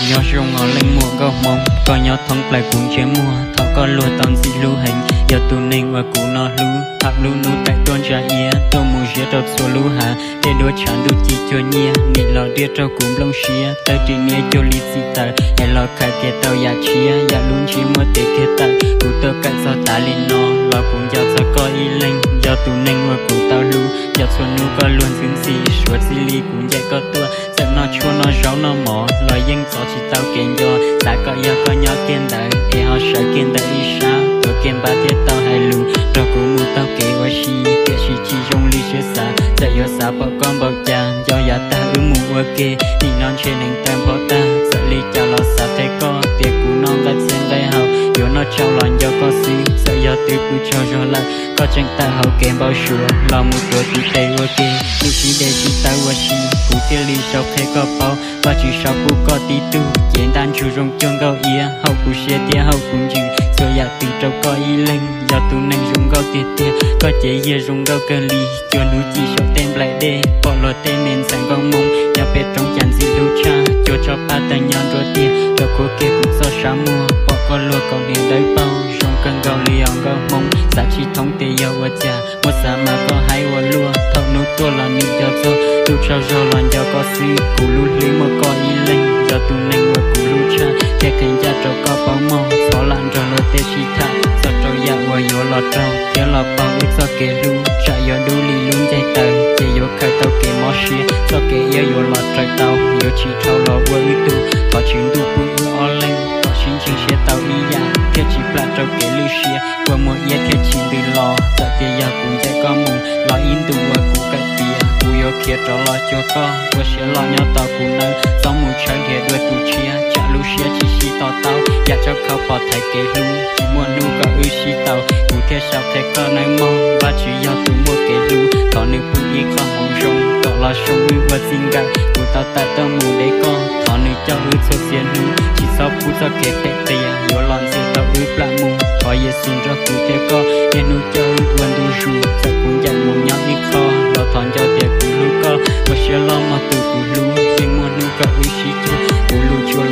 Nyob zoo os leej muam nkauj hmoob, koj nyob thoob plaws kuv ntsej muag. Thaum koj luag tau ntxim hlub heev, yog tus neeg uas kuv no hlub. Thaum lub hnub thaim tuaj ntsa iab, tuaj mus ziab rau txhua lub hav. Tej duab tshav ntuj ci cuag nyiaj, nim los diaj raug kuv nplooj siab. Tawg ris niab cuag li txiv taws, es los khaws kiag tau yam tshiab. Yam lub ntsiab muaj tes kiag tawm, kuv tuaj kawm txog tas li no, los kuv nco txog koj ib leeg. Yog tus neeg uas kuv tau hlub, nco txhua hnub koj luag ntxwb ntxim. Suav txij li kuv ncaim koj tuaj, txawm noj tshuaj noj zaub noj mov, los yeej txov tsis tau kev nco. Xav kom yog koj nyob kiag ntawd, es ho sawv kiag ntawm ib sab, tuav kiag npab thiaj tau hais lus, nrog kuv mus taug kev ua si. Tiam sis tsis zoo li siab xav, txawm yuav xav pom koj npaum cas, nco yav tag wb mus ua ke. Nim no ntshe neeg tawg npho tag, txawm li cas los xav qhia koj tias kuv noj nqaij txhij nqaij hau, yuav noj tsau los nco koj xwb. Txawm yog twb pw tsaug zog lawm, koj tseem tawm hauv kev npau suav, los mus tuav tus tes ua ke. Twb sib de sib tawb ua si, kuv thiaj li sau qhia koj paub. Vajtswv sau pub koj tib tug cev ntaj ntsug zoo cuag nkauj iab, haum kuv siab thiab haum kuv ntsws. Txhua yam twg rau koj ib leeg, yog tus neeg zoo nkauj tiag tiag. Koj cev yiag zoo nkauj kawg li, cuag hnub ci saum tej nplaim dej. Pom luag tej me ntxhais nkauj Hmoob nyob pem roob cas ntxim hlub tshaj, cuag tsob paj tawg nyob nruab tiag, rau khuav kiag kuv txoj sab muag. Pom koj luag kaus hniav dawb paug, zoo kawg nkaus li os nkauj Hmoob. Xav tsis thoob tias yog ua cas, muab xav mas koj haib ua luaj. Thaum hnub tuaj los nim nco txog, ntuj tsaug zog los nco koj xwb. Kuv lub hlwb muaj koj ib leeg, yog tus neeg uas kuv hlub tshaj, thiaj qhia ncaj rau koj paub mog. Txhob lam nrog luag tej sib tham, txog rau yam uas yuav los raug thiab los paug wb txoj kev hlub. Tsam yuav dub li lub ncaig taws, ces yuav khaws tau kev mob siab. Txoj kev iab yuav los raws tau, yuav tsis dhau los ua wb tug. Thov Tswv Ntuj pub wb ob leeg kom sib ntseeg siab tau ib yam, thiaj tsis plam rau kev lwj siab. Kua muag iab thiaj tsis ntws los, txawm tias yog kuv ncaim koj mus, los ib ntus uas kuv kawm tiav, kuv yuav khiav rov los cuag koj. Ua siab loj nyob tos kuv nawb, txhob mus tshawb dhia dua tus tshiab, tsam lub siab tsis sib to taub. Yam tsab khau pov thaiv kev hlub, tsis muaj hnub kom wb sib tau, kuv thiaj sau qhia koj nawb mog. Vajtswv yog tus muaj kev hlub, thov nws pub ib qho hmoov zoo, kom los zoo wb ua txij nkawm. Kuv tau tawm tuaj mus de koj, thov nws coj wb txhua txhia hnub, tsis txhob pub txoj kev phem qias yuav los ntxias tau wb plam mus. Thov Yexus nrog kuv thiab koj, niaj hnub coj wb ua ntu zus. Txawm kuv ncaim mus nyob ib qho, los thov nco tias kuv hlub koj. Ua siab loj mog tus kuv hlub, yeej muaj hnub kom wb sib cuag. Kuv lub tshua